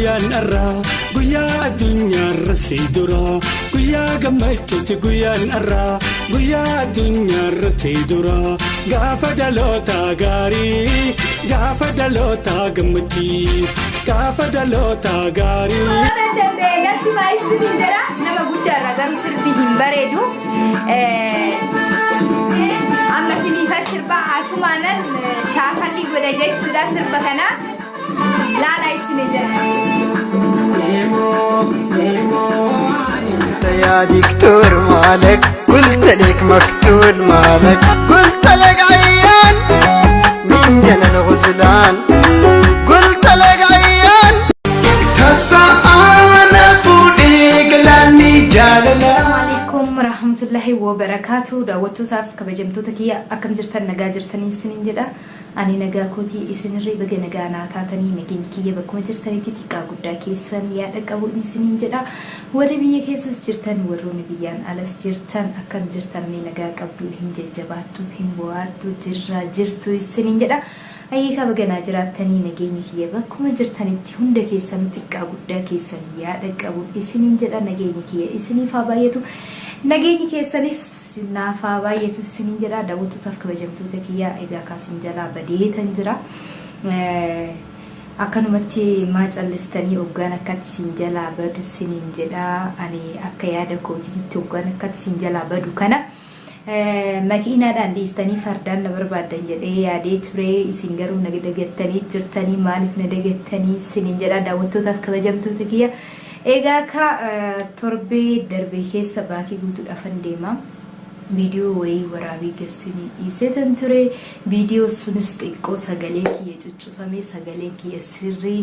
Guyyaan har'aa guyyaa addunyaarra si dura, guyyaa gammachuuti guyyaan har'aa, guyyaa addunyaarra si dura, gaafa dhaloota gaarii, gaafa dhaloota gammachiis, gaafa dhaloota gaarii. Danda'e natti maayisiin jedha, nama guddaarra garuu sirbi hin bareedu. Amma siniifan sirbaa, asumaanan shaakallii godha jechuudha. Sirba kana laala isin jedha. انت يا دكتور مالك؟ قلت لك مقتول مالك؟ قلت لك عيان من جنى الغزلان، قلت لك عيان. Tasa ana fuudhee galaanni jaalalaa. Alaikum warahmatullahi wabarakaatu. Daawwattootaaf kabajamtoota kiyya, akkam jirtan? Nagaa jirtanii isiniin jedha. Ani nagaa kootii, isinirree baga nagaa naa taatanii. Nageenyi kiyya bakkuma jirtanitti xiqqaa guddaa keessan yaada qabu isiniin jedha. Warri biyya keessas jirtan, warroonni biyyaan alas jirtan, akkam jirtan mee? Nagaa qabdu, hin jajjabaattu, hin bohaartu, jirra jirtu isiniin jedha. Ayyeekaa, baganaa jiraattanii. Nageenyi kiyya bakkuma jirtanitti hunda keessan xiqqaa guddaa keessan yaada qabu isiniin jedha. Nageenyi kiyya isiniif haa baay'atu, nageenyi keessanis naaf haa baay'atu isiniin jedha. Daawwattootaaf kabajamtoota kiyya, egaa kaasin jalaa badeetan jira. Akkanumatti maa callistanii hoggaan akkatti isin jalaa badu isiniin jedha. Ani akka yaada kootiitti hoggaan akkatti isin jalaa badu kana makiinaadhaan dhiistanii fardaan na barbaaddan jedhee yaadee ture. Isin garuu na dagattanii jirtanii. Maaliif na dagattanii isiniin jedha, daawwattootaaf kabajamtoota kiyya. Egaa ka torbee darbee keessa baatii guutuudhaafan deema. Viidiyoo wayii waraabee gassinii dhiiseetan ture. Viidiyoo sunis xiqqoo sagalee kiyya cuccufamee, sagaleen kiyya sirrii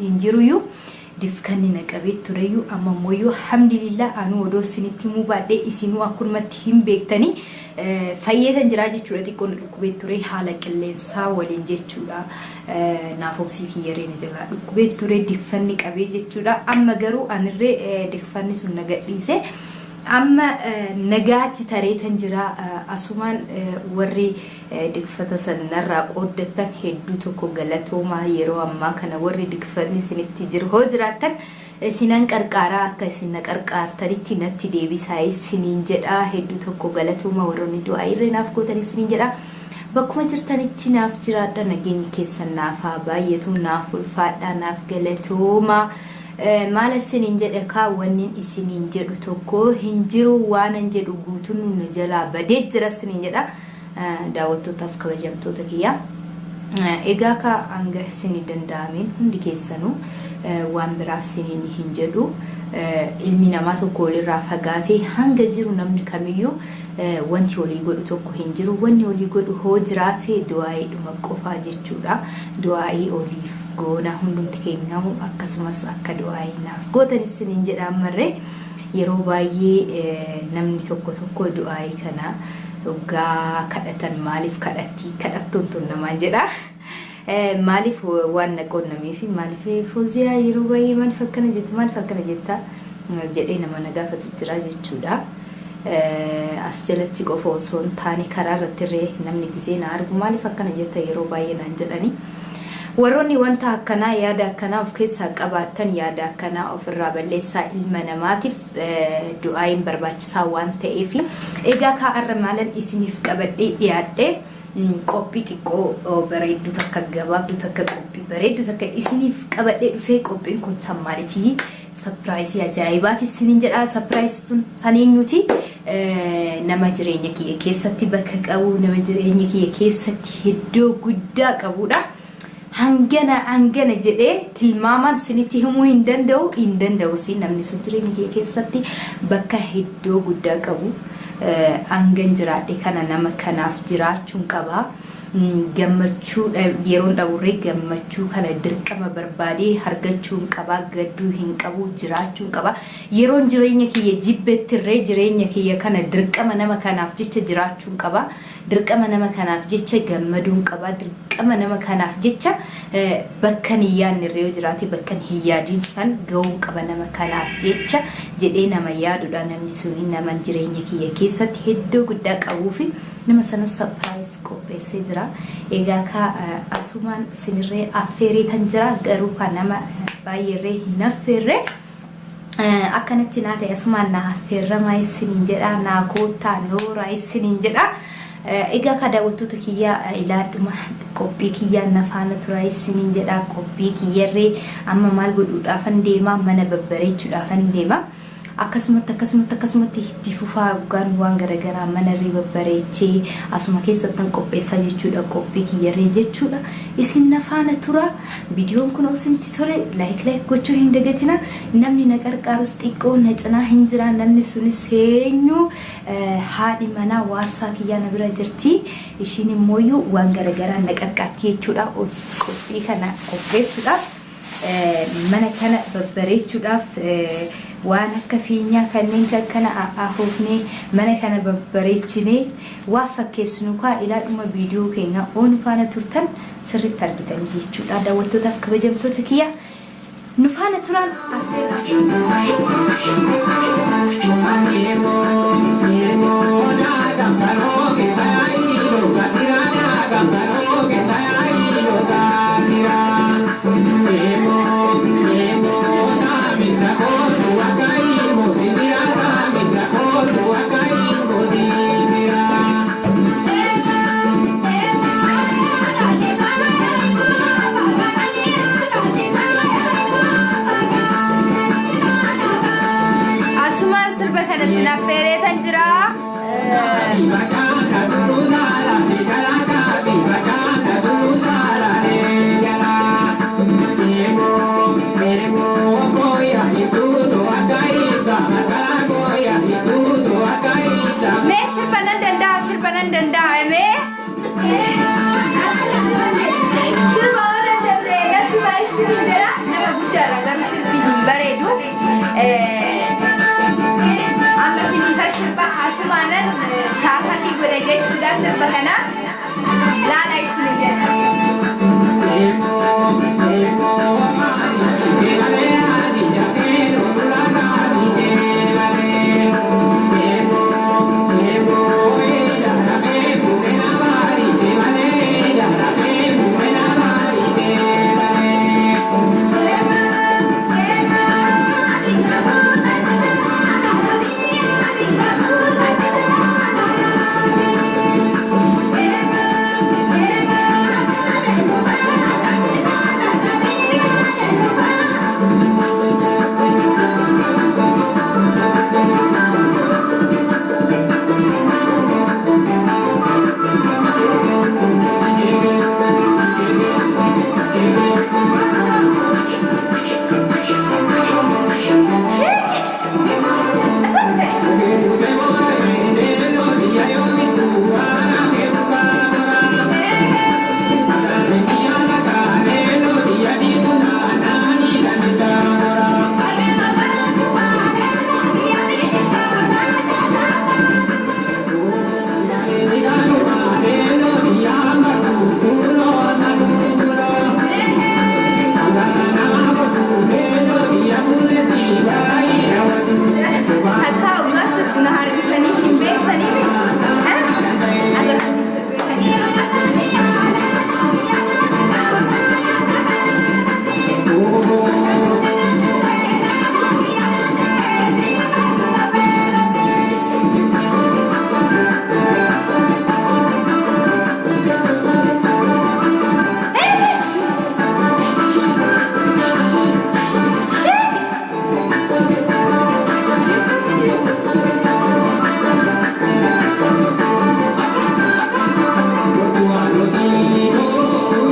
hin jiruyyuu, difkanni na qabee tureyyuu. Amma immoo alhamdulillah, anuu odoo isinitti himuu baadhee isinuu akkumatti hin beektanii, fayyeetan jiraa jechuudha. Xiqqoo na dhukkubee ture, haala qilleensaa waliin jechuudha. Naaf obsii kiyyaree na jalaa dhukkubee ture, dikfanni qabee jechuudha. Amma garuu anirree dikfanni sun na gadhiise. Amma nagaatti tareetan jira. Asumaan warri dikfata sanarraa qooddattan hedduu tokko galatoomaa. Yeroo ammaa kana warri dikfanni isinitti jiru hoo jiraattan, isinan qarqaaraa, akka isin na qarqaartanitti natti deebisaa isiniin jedha. Hedduu tokko galatoomaa warroonni du'aa irree naaf gootan isiniin jedha. Bakkuma jirtanitti naaf jiraadha, nageenyi keessan naaf haa baay'atu, naaf ulfaadha, naaf galatoomaa. Maal isiniin jedhe kaa, wanni isiniin jedhu tokko hin jiru, waanan jedhu guutuun nu jalaa badee jira isiniin jedha, daawwattootaaf kabajamtoota kiyya. Egaa ka hanga isinii danda'ameen hundi keessanuu, waan biraa isiniin hin jedhu. Ilmi namaa tokko walirraa fagaatee hanga jiru namni kamiyyuu wanti walii godhu tokko hin jiru. Wanni walii godhu hoo jiraate du'aa'iidhuma qofaa jechuudha. Du'aa'ii oliif goona hundumti keenyamu, akkasumas akka du'aa'ii naaf gootan isiniin jedha. Ammarree yeroo baay'ee namni tokko tokko du'aa'ii kana dhugaa kadhatan, maaliif kadhatti kadhattuun tun namaan jedha. Maaliif waan na qunnamee fi maaliif Fooziyaa yeroo baay'ee maaliif akkana jetta, maaliif akkana jetta jedhee nama na gaafatu jira jechuudha. As jalatti qofa osoo hin taane karaa irratti illee namni gizee na argu maaliif akkana jetta yeroo baay'ee naan jedhani. Warroonni wanta akkanaa, yaada akkanaa of keessaa qabaattan, yaada akkanaa ofirraa balleessaa. Ilma namaatiif du'aayin barbaachisaa waan ta'eef. Egaa kaa'arra maalan isiniif qabadhee dhiyaadhe? Qophii xiqqoo bareedduu takka, gabaabduu takka, qophii bareedduu takka isiniif qabadhee dhufee. Qophiin kun tan maalitii? Surprise ajaa'ibaati isiniin jedha. Surprise sun tan eenyuti? Nama jireenya kiyya keessatti bakka qabu, nama jireenya kiyya keessatti iddoo guddaa qabudha. Hangana hangana jedhee tilmaamaan isinitti himuu hin danda'u, hin danda'u. Si namni sun jireenya kiyya keessatti bakka iddoo guddaa qabu, hangan jiraadhe kana nama kanaaf jiraachuun qaba. Gammachuu yeroon dhaburree gammachuu kana dirqama barbaadee argachuu hin qabaa, gadduu hin qabu, jiraachuu hin qaba. Yeroon jireenya kiyya jibbettirree jireenya kiyya kana dirqama nama kanaaf jecha jiraachuu hin qaba. Dirqama nama kanaaf jecha gammaduu hin qaba. Dirqama nama kanaaf jecha bakka hin yaadne irra yoo jiraate bakka hin yaadin san ga'uu hin qaba nama kanaaf jecha jedhee nama yaadudha. Namni suni nama jireenya kiyya keessatti iddoo guddaa qabuu fi Nama sana surprise qopheessee jira. Egaa ka asumaan isinirree affeereetan jira garuu kan nama baay'eerree hin affeerre. Akkanatti naa ta'e asumaan naa affeerramaa isiniin jedha naa koottaa nooraa isiniin jedha. Egaa ka daawwattoota kiyyaa ilaadhuma qophii kiyyaa na faana turaa isiniin jedha qophii kiyyarree amma maal godhuudhaafan deema mana babbareechuudhaafan deema. Akkasumatti akkasumatti akkasumatti itti fufaa hoggaan waan garagaraa manarree babbareechee asuma keessattan qopheessaa jechuudha qophii kiyyarree jechuudha. Isin na faana turaa viidiyoon kun osoo isinitti tole like like gochuu hin dagatina. Namni na qarqaarus xiqqoo na cinaa hin jira namni sunis eenyu haadhi manaa waarsaa kiyyaa na bira jirti. Ishiin immooyyuu waan garagaraa na qarqaarti jechuudha qophii kana qopheessuudhaaf. Mana kana babbareechuudhaaf waan akka fiinyaa kanneen kan kana afuufnee mana kana babbareechinee waa fakkeessinu kaa ilaadhuma viidiyoo keenya oo nu faana turtan sirriitti argitanii jechuudha. Daawwattootaaf kabajamtoota kiyya nu faana turaan Asumaan sirba kana sin affeereetan jira. Mee sirba nan danda'a sirba nan danda'a mee. Sirba waan danda'e natti baay'isuu jira nama guddaadha garuu sirbi hin bareedu. Amma siniifan sirba asumaanan shaakallii godhe jechuudha sirba kana laala isin jedha. Takkaa dhugaa sirbu na argitanii hin beektanii mi? Akkasii sirbeetanii.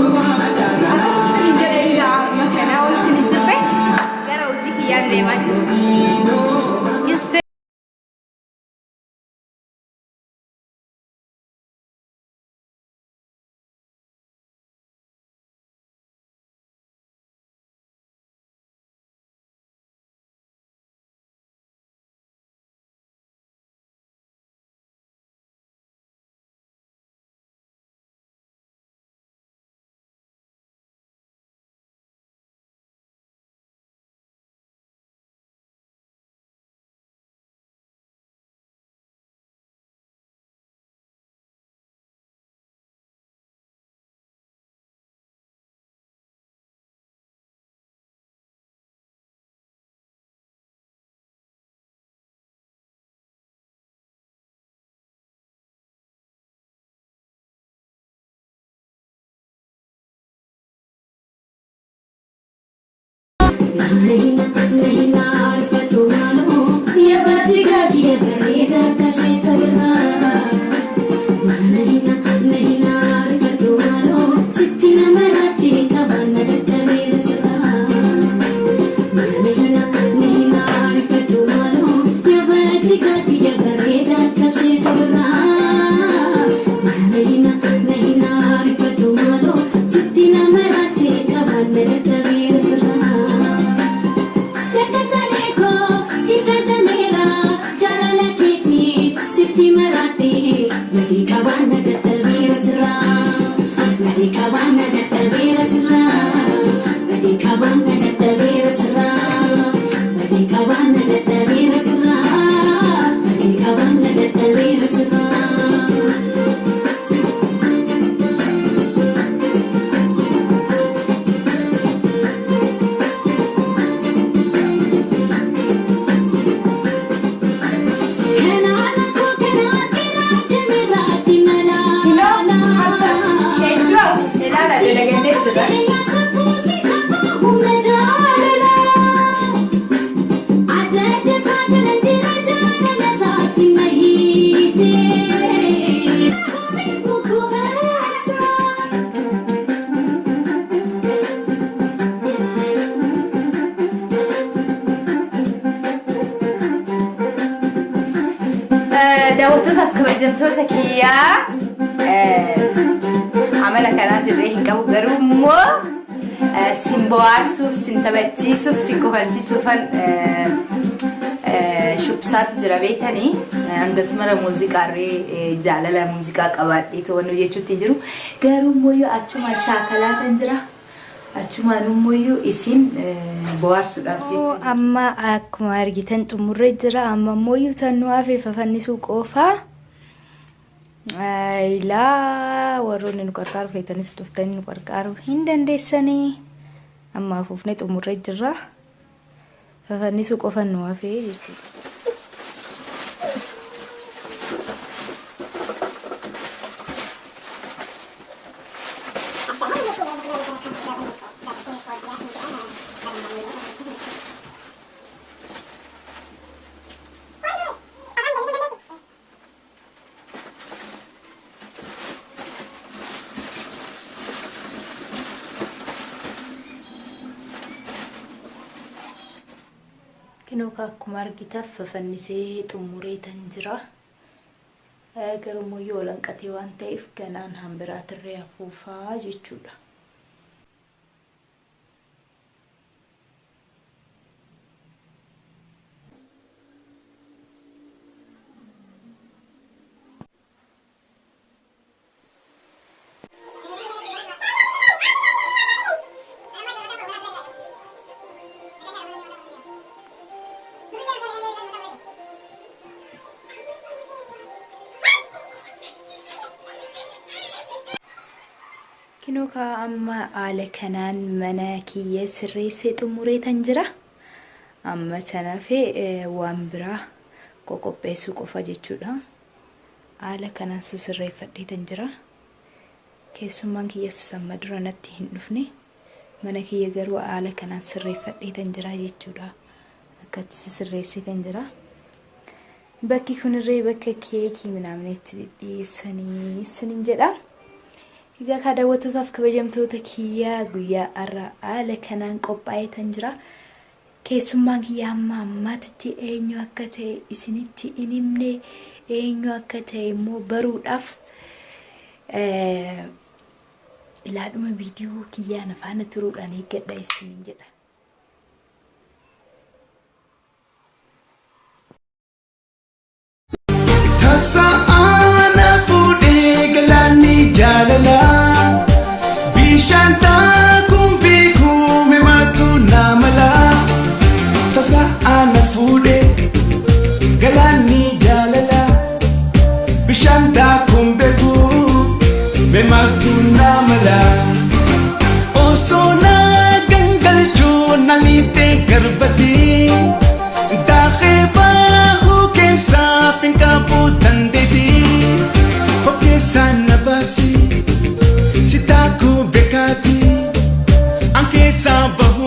Akkasii sinin jedha egaa amma kanaa ol sinin sirbe gara hojii kiyyaan deemaa jira. Ilaala dalagannee jira. Daawwattootaaf kabajamtoota kiyyaa amala kanaa sirree hin qabu garuu immoo sin bohaarsuuf, sin taphachiisuuf, sin kofalchiisuufan shubbisaatu jira beektanii hangas mara muuziqaarree jaalala muuziqaa qabaadhee to'annoo jechuutti hin jiru garuu immoo yoo achumaan shaakalaatan jira. Achumaan immoo isin bohaarsuudhaaf jechuudha. Amma akkuma argitan xumurree jira. Amma immoo tan nu hafe fafannisuu qofa. Ilaa warroonni nu qarqaaru feetanis dhuftanii nu qarqaaruu hin dandeessanii. Amma afuufnee xumurree jirra. Fafannisuu qofa nu hafe jechuudha. Kinoo akkuma argitan fafannisee xumuree tan jira. Garuu immoo yoo lanqatee waan ta'eef ganaan hambiraatirree afuufaa jechuudha. Kinoo kaa amma haala kanaan mana kiyya sirreessee xumureetan jira. Amma tan hafe waan biraa qoqopheessuu qofa jechuudha. Haala kanaan sisirreeffadheetan jira. Keessummaan kiyyas amma dura natti hin dhufne. Mana kiyya garuu haala kanaan sirreeffadheetan jira jechuudha. Akkatti sisirreesseetan jira. Bakki kunirree bakka keekii minaamni itti dhidhiyeessanii isinin jedha. Egaa kaa daawwattootaaf kabajamtoota kiyyaa guyyaa har'a haala kanaan qophaa'eetan jira. Keessummaan kiyya hamma ammaatitti eenyu akka ta'e isinitti hin himne eenyu akka ta'e immoo baruudhaaf ilaadhuma viidiyoo kiyyaa na faana turuudhaan eeggadha isiniin jedha. Tasa ana fuudhee galaanni jaalalaa bishaan daakuun beekuu mimaatu naa malaa. Tasa ana fuudhee galaanni jaalalaa bishaan daakuun beekuu mimaatu naa malaa. Osoo na gangalchuu na liixee garbatii. Daakee baahuu keessaa finqaabuu dandeetii. Hokeessaa na baasii si daakuu beekaatii. An keessaa bahu.